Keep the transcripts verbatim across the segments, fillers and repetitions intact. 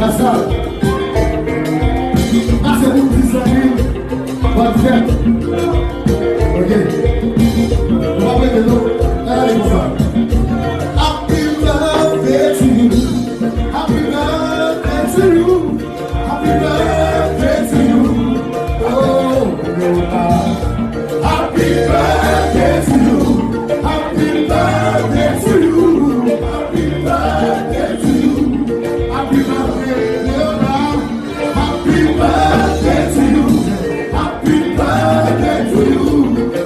Sa, sa se pou ti zanmi, bòn fèt. Ok. Nou pa prete non. Ann ale konsa. Happy birthday to you. Happy birthday to you. Happy birthday to you. Oh, Leona. Happy birthday to you. Happy birthday to you. Happy birthday to you. Happy birthday, Leona. Happy birthday to you. Happy birthday to you.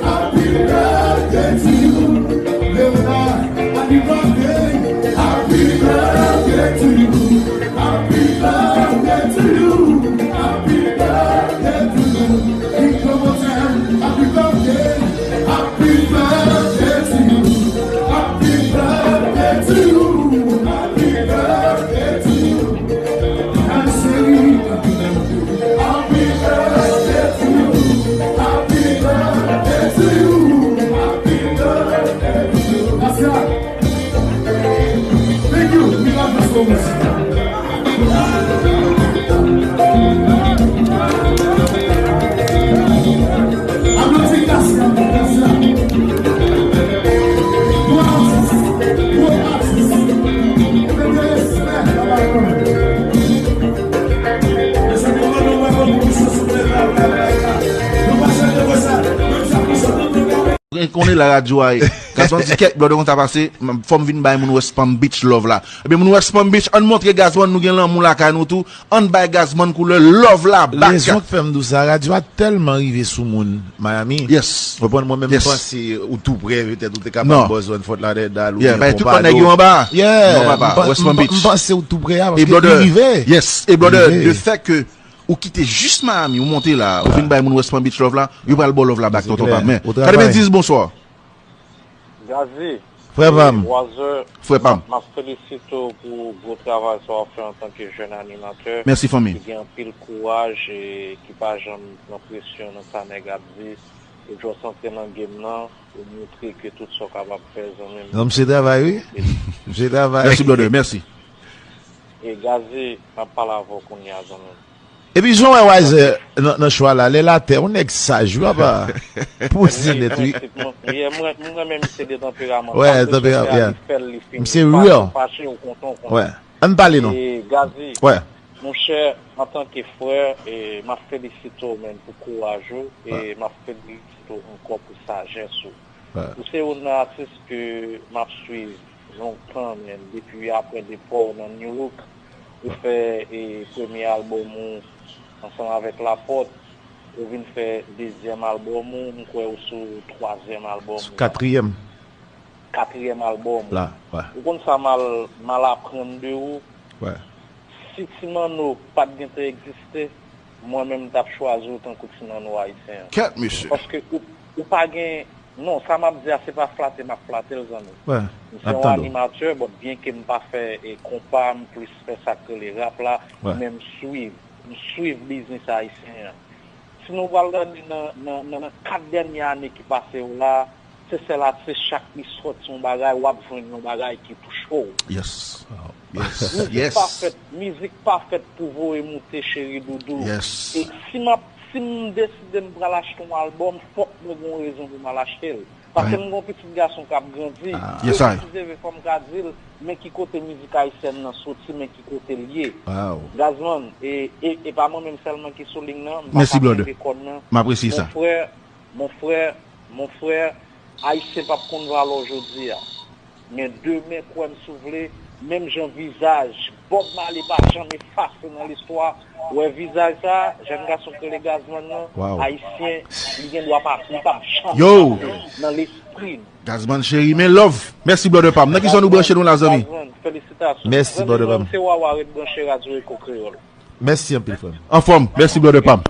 Happy birthday to you. Leona, happy birthday. Happy birthday to you. Happy birthday to you. Happy birthday to you. Big one more time. Happy birthday. Happy birthday to you. Happy birthday to you. Happy birthday to you. Happy birthday to you. Happy birthday to you. Happy birthday to you. Gracias. Thank you. We love you so much. Aplodi Gracia, Gracia. Gwo atis, gwo atis. Mete respè nan bagay mwen. Mezanmi, mwen, nou pa konn pou nou sou tèt la, nou pa chante konsa. Nou sa pou sou tèt la. Gen konnen la radyo a ye. Gazzman di kèk blòdè konn sa pase, fò m vin bay moun West Palm Beach love la. Ebyen, moun West Palm Beach, ann montre Gazzman nou gen lanmou lakay nou tou. Ann bay Gazzman koulè love la back. Rezon k fè m di w sa, radyo a tèlman rive sou moun Miami. Yes. Ou konprann, mwen menm m panse ou tou prè, petèt ou te kapab buzz one Fort Lauderdale oubyen Pompano. Yeah, tout nèg yo anba. Yeah, m panse ou tou prè a paske li rive. Yes, e blòdè, de fè ke ou kite jis Miami, ou monte la, ou vin bay moun West Palm Beach love la, yo pral ba w love la back, tonton Pam. Men, katrevendiz, bonswa. Gazzy, frè pa m. Wazè, frè pa m, m ap felisite w pou gwo travay sa w ap fè antanke jèn animatè. Mèsi, fanmi. Ki gen anpil kouraj e ki pa janm pran presyon nan sa nèg ap di. E jodi w antre nan game nan, ou montre ke tout sa w kapab fè, zanmi m. Non, m se travay, wi. M se travay. Mèsi, brother, mèsi. E Gazzy, m ap pale avè w kounye a, zanmi m. Epi jan w wè Wiser nan, nan chwa la, lè l atè, yon nèg saj wi, apa. Poze nèt wi. Mwen, mwen renmen misye de tanperaman. Wè, tanperaman, yeah. Misye real. Fache ou kontan, ou kontan. Wè. Ann pale non. E Gazzy, monchè, antanke frè, e m ap felisite w, menn, pou kouraj ou, e m ap felisite w ankò pou sajès ou. Ou se youn nan atis ke m ap swiv lontan, menn, depi apre depa w nan New Look. Ou fè, e, premye albòm ou ansanm avèk Lapòt. Ou vin fè dezyèm albòm ou, m kwè ou sou twazyèm albòm ou. Sou katriyèm. Katriyèm albòm ou. La, wè. Ou konn sa m al, m al aprann de ou? Wè. Si Ti Manno pa t gentan egziste, mwen menm m t ap chwazi w tankou Ti Manno ayisyen an. Kèt, mesye. Paske ou, ou pa gen, non, sa m ap di a, se pa flate m ap flate l, zanmi. Wè, m se yon animatè, bon, byenke m pa fè, e, konpa, m plis fè sa k rele rap la, men m swiv, m swiv biznis ayisyen an. Si nou pral gade nan, nan, nan, nan kat dènye ane ki pase yo la, se sèl atis chak li sòti yon bagay, w ap jwenn yon bagay ki touche w. Yes. Mizik pa fèt, mizik pa fèt pou voye moute cheri doudou. Yes. E si m ap, si m deside m pral achte yon albòm, fòk mwen gen yon rezon pou m al achte l. Paske m gen yon pitit gason k ap grandi. Yes, I. Fò m ka di l, men ki kote mizik ayisyèn nan soti, men ki kote l ye. Gazman, e, e, e pa mwen menm sèlman ki sou liy nan, m pa ka kenbe kòn nan. M apresye sa. Mon frè, mon frè, mon frè, Ayisyen p ap konn valè w jodi a. Men demen, kwè m si w vle, menm jan vizaj Bob Marley pa janm efase nan listwa, wè vizaj sa, jèn gason k rele Gazman nan, Ayisyen, li gen dwa pa, li p ap janm efase nan lespri nou. Gazman cheri, men love. Mèsi, brother pa m. Nan kisa nou branche nou la, zanmi? Gazman, felisitasyon. Mèsi, brother pa m. Zanmi mwen, se Wawa, ret branche Radyo Eko Kreyòl. Mèsi anpil, frè m. Anfòm, mèsi, brother pa m.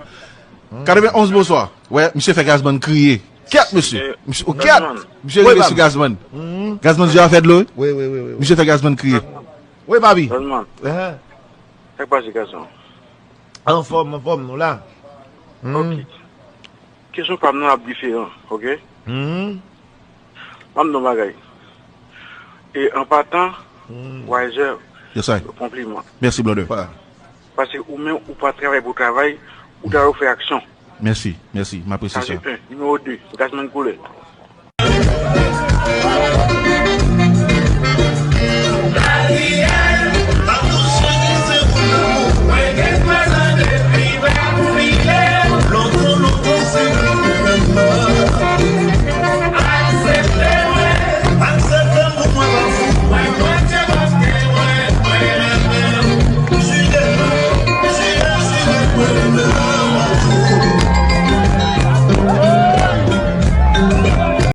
Katrevenn onz, bonswa. Wè, misye fè Gazman kriye. Kèt, mesye. Misye, o, kèt. Misye rive sou Gazman. Gazman zye a fè dlo, wi. Wi, wi, wi, wi. Misye fè Gazman kriye. Wi, papi. Gazman. Sa k pase, gason? Anfòm, anfòm, nou la. Ok. Kesyon pa m nan ap diferan, ok? M ap di w yon bagay. E an patan, Wiser, konpliman. Mèsi, brother. Paske ou menm, ou pa travay pou travay, ou travay pou fè aksyon. Mèsi, mèsi, m apresye sa. Sa se en. Nimewo de, angajman koulè.